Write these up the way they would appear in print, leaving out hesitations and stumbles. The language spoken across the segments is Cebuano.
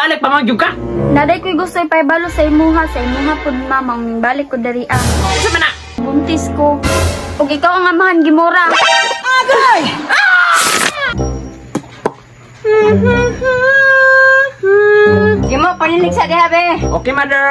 nibalik pa man gyud ka? Naday ko'y gusto ipahibalo sa imuha pud, ma, maong balik ko diri ah. Unsa man na? Buntis ko. Ug ikaw ang amahan, Gimora. Gimo, panilig sa diha, be. Okay, mother.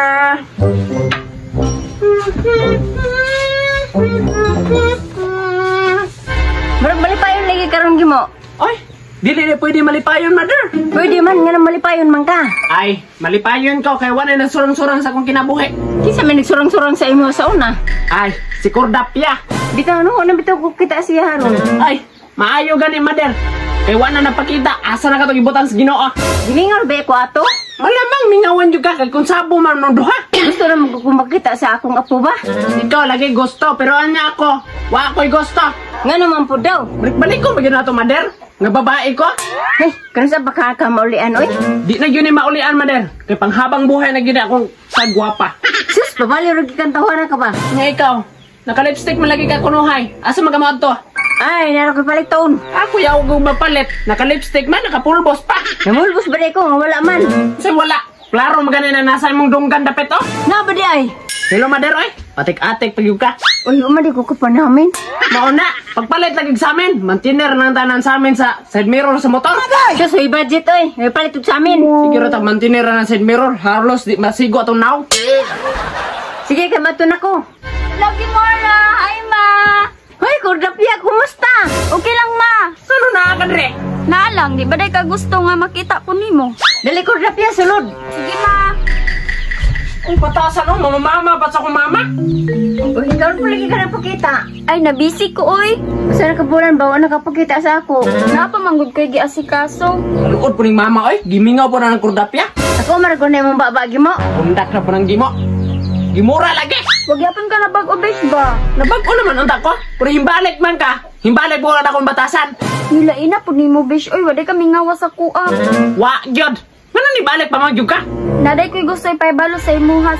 Murag malipayon lagi karon, Gimo. Oy, dili na pwede malipayon, mother. Pwede man nga nang malipayon man ka. Ay, malipayon ko kay wala nang surang-surang sa akong kinabuhi. Kinsa man nagsurang-surang sa imo sa una? Ay, si Cordapia. Bitaw no, na bitaw ko kita siya haron. Ay, maayo gani, mother. Kay wala na napakita asa na katong ibutan sa Ginoo. Gilingaw ba ko ato? Malamang mingawan jud ka kay kung sabo man nung duha. Gusto na mo kung makita sa akong apo ba? Ikaw lagi gusto pero anya ako, wa ako'y gusto. Nga naman po daw. Balik-balik ko magyud nato, mother. Nga babae ko. Hey, kano sa baka ka maulian oy? Di na gyud ni maulian, mother. Kay panghabang buhay na gyud akong sagwapa. Sus, babali ra gikan tawana ka ba? Nga ikaw, naka-lipstick man lagi ka kunuhay. Asa man ka to? Ay, naro ko palit taon. Ako yaw ko mapalit. Naka-lipstick man, nakapulbos pa. Namulbos ba di ko nga wala man? Kasi wala. Klaro magani na nasa imong dunggan dapit oh. Na ba di ay? Hello, mother oy. Atik-atik pag ka. Uy, umadi ko pa namin. Mauna, pagpalit lagi sa amin. Mantiner ng tanan sa amin sa side mirror sa motor. Sus, uy budget oy. May palit sa amin. Siguro ta mantiner na ng side mirror. Harlos di masigo atong naw. Sige, kay mato na ko. Hello, Gimora. Hi, ma. Hoy, Cordapia, kumusta? Okay lang, ma. Sino na ka dre? Naa lang, di ba day ka gusto nga makita ko nimo? Dali, Cordapia, sulod. Sige, ma. Ang patasan oh, mamamama pa sa akong mama. Uy, ikaw po lagi ka napakita. Ay, nabisi ko, oy. Basta nakabulan ba, wala nakapakita sa ako. Naa pa manggod kay giasikaso. Luod po ning mama oy, gimingaw po na ng kordapya. Ako, maragon na imong baba, Gimo. Undak na po ng gimo. Gimura lagi. Wag yapon ka na bag-o, besh ba? Nabag-o naman unta ko. Pero himbalik man ka. Himbalik po na akong batasan. Nilaina po nimo, besh. Oy, waday kami ngawa sa kuha. Wa gyud. Ngano nibalik pa man gyud ka? Naday ko'y gusto ipahibalo sa imuha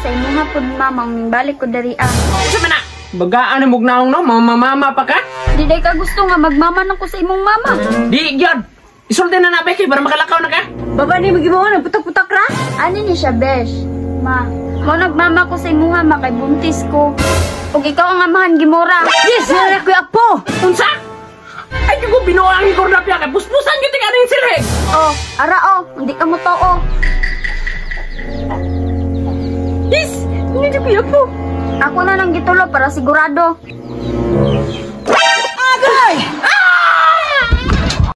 pud, ma, maong balik ko diri ah. Unsa man na? Bagaan ang mugnaong no, mamamama pa ka? Di day ka gusto nga magmama na ko sa imong mama. Di gyud. Isulti na na Becky para makalakaw na ka. Baba ni mo, Gimo, nagputak-putak ra. Ani ni siya, besh? Ma, mo nagmama ko sa imuha, ma, kay buntis ko. Ug ikaw ang amahan, Gimora. Yes, nara ko apo. Unsa? Ay ko binuang ni Cordapia kay puspusan gyud ning silhig. Oh, ara oh, hindi ka mo too. Yes, hindi ko apo. Ako na nang gitulo para sigurado.